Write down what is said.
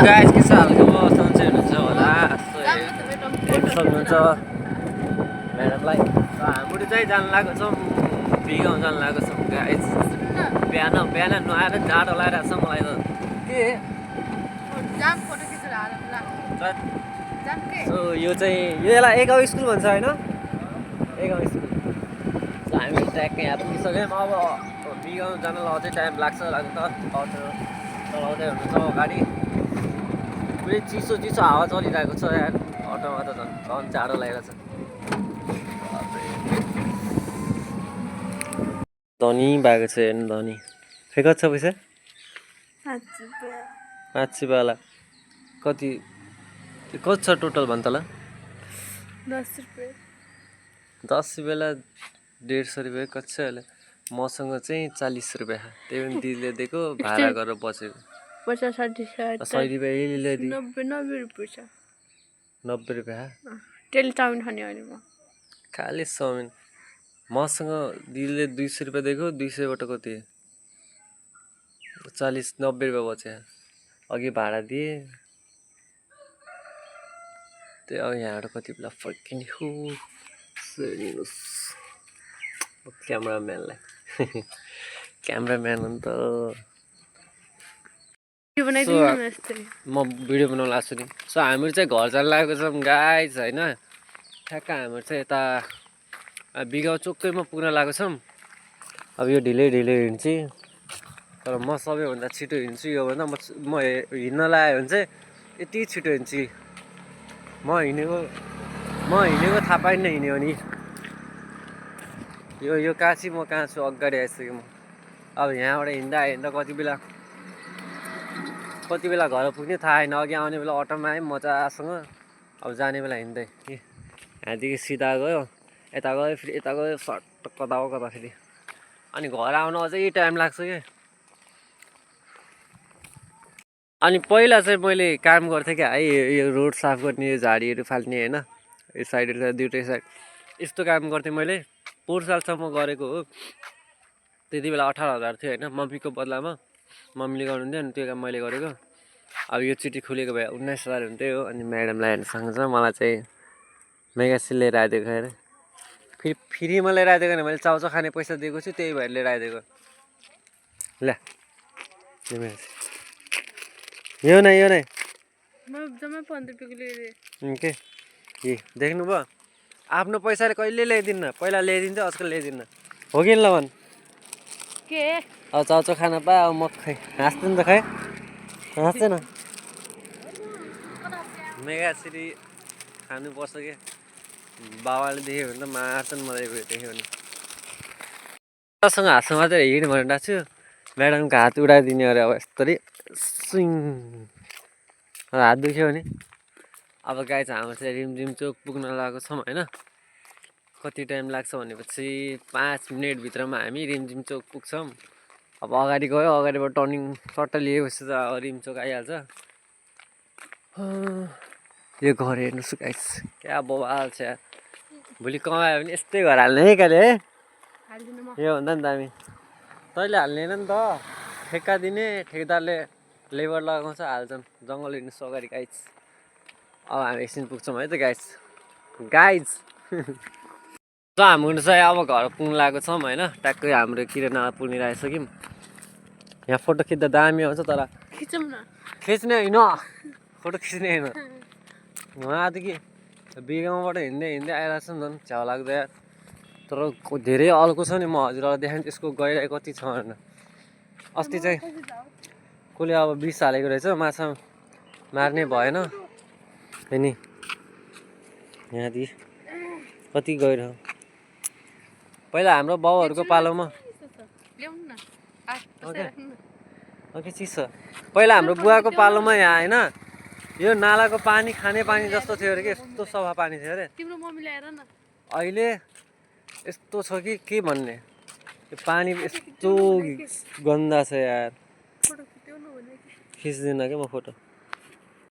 guys के सालको सन्चै हुनुहुन्छ होला हेर्न सक्नुहुन्छ म्याडमलाई हाम्रो चाहिँ जानु लागेको छौँ भिगाउँ जानु लागेको छौँ गाइस बिहान नुहाएर जाडो लगाइरहेको छ मलाई त के सो यो चाहिँ यो यसलाई एगाउँ स्कुल भन्छ होइन एगाउँ स्कुल हामी ट्र्याककै यहाँ पुगिसक्यौँ अब भिगाउँ जानलाई अझै टाइम लाग्छ लाग्नु त अटो चलाउँदै हुनुहुन्छ अगाडि पुरै चिसो हावा चलिरहेको छ यहाँ अटोमा त झन् जाडो लागेको छ धनी भएको छ हेर्नु धनी खै कति छ पैसा 5 रुपियाँवाला कति छ टोटल भन् तल 10 रुपियाँ 10 रुपियाँलाई 150 रुपियाँ कति छ अहिले मसँग चाहिँ 40 रुपियाँ त्यही पनि दिदीले दिएको भाडा गरेर बसेको 50 60 100 रुपियाँ ल्याइदियो 90 रुपियाँ छ 90 रुपियाँ त्यसले चाउमिन खाने अहिले म खाली चाउमिन मसँग दिदीले 200 रुपियाँ दिएको 200बाट कति 40 90 रुपियाँ बच्यो अघि भाडा दिएँ त्यही अब यहाँबाट कति बेला फर्किने हो क्यामराम्यानलाई क्यामराम्यान हो नि त म भिडियो बनाउनु लाग्छु नि सो हामीहरू चाहिँ घर जानु लागेको छौँ गाइस होइन ठ्याक्क हामीहरू चाहिँ यता बिगाउँ चोकैमा पुग्न लागेको छौँ अब यो ढिलै हिँड्छु तर म सबैभन्दा छिटो हिँड्छु योभन्दा म हिँड्न लाग्यो भने चाहिँ यति छिटो हिँड्छु म हिँडेको थाहा पाइन्न हिँड्यो नि यो कहाँ छु म कहाँ छु अगाडि आइसकेँ म अब यहाँबाट हिँड्दा कति बेला घर पुग्ने थाहा छैन अघि आउने बेला अटोमा आएँ मजासँग अब जाने बेला हिँड्दै यहाँदेखि सिधा गयो यता गयो फेरि यता गयो सट्ट कता फेरि अनि घर आउनु अझै टाइम लाग्छ क्या अनि पहिला चाहिँ मैले काम गर्थेँ क्या है यो रोड साफ गर्ने झाडीहरू फाल्ने होइन यो साइडहरू दुइटै साइड यस्तो काम गर्थेँ मैले 4 सालसम्म गरेको हो त्यति बेला 18,000 थियो होइन मम्मीको बदलामा मम्मीले गर्नुहुन्थ्यो अनि त्यो काम मैले गरेको अब यो चिठी खुलेको भए 19,000 हुन्थ्यो हो अनि म्याडमलाई हेर्नुसँग छ मलाई चाहिँ मेगासी लिएर आइदिएको अरे फेरि फ्रीमा लिएर आइदिएको भने मैले चाउचाउ खाने पैसा दिएको छु त्यही भएर लिएर आइदिएको ल यो नै के देख्नु भयो आफ्नो पैसाले कहिले ल्याइदिन्न पहिला ल्याइदिन्छ आजकल ल्याइदिन्न हो कि ल भन् के अब चाउचाउ खान पाए अब म खै हाँस्दैन त खै हाँस्दैन मेगासिरी खानुपर्छ के बाबाले देख्यो भने त मार्छन् मलाई देख्यो भने सँग हाँस्नु मात्रै हिँड भनिरहेको छु म्याडमको हात उडाइदिने अरे अब यस्तरी स्विङ हात दुख्यो भने अब गाई चाहिँ हाम्रो चाहिँ रिमझिम चोक पुग्न लागेको छौँ होइन कति टाइम लाग्छ भनेपछि 5 मिनटभित्रमा हामी रिमझिम चोक पुग्छौँ अब अगाडि गयो अगाडिबाट टर्निङ सट्ट लिएपछि त रिम चोक आइहाल्छ यो घर हेर्नुहोस् गाइस क्या बवाल छ भोलि कमायो भने यस्तै घर हाल्ने है कहिले है यो भन्दा नि दामी तैँले हाल्ने नि त ठेक्का दिने ठेकदारले लेबर लगाउँछ हाल्छन् जङ्गल हिँड्नुहोस् अगाडि गाइस अब हामी एकछिन पुग्छौँ है त गाइस त हाम्रो चाहिँ अब घर पुग्नु लागेको छौँ होइन ट्याक्कै हाम्रो किराना पुग्ने आइसक्यौँ यहाँ फोटो खिच्दा दामी आउँछ तर खिच्ने होइन फोटो खिच्ने होइन उहाँदेखि बिगाउँबाट हिँड्दै आइरहेको छ नि झन् छ्याउ लाग्दै तर धेरै अल्को छ नि म हजुरलाई देखाएँ त्यसको गइरहेको कति छ भनेर अस्ति चाहिँ कसले अब 20 हालेको रहेछ माछा मार्ने भएन नि यहाँदेखि कति गइरह्यो पहिला हाम्रो बाउहरूको पालोमा ओके चिस छ पहिला हाम्रो बुवाको पालोमा यहाँ होइन यो नालाको पानी खाने पानी जस्तो थियो अरे के यस्तो सफा पानी थियो अरे अहिले यस्तो छ कि के भन्ने यो पानी यस्तो गन्दा छ यार खिच्दिनँ क्या म फोटो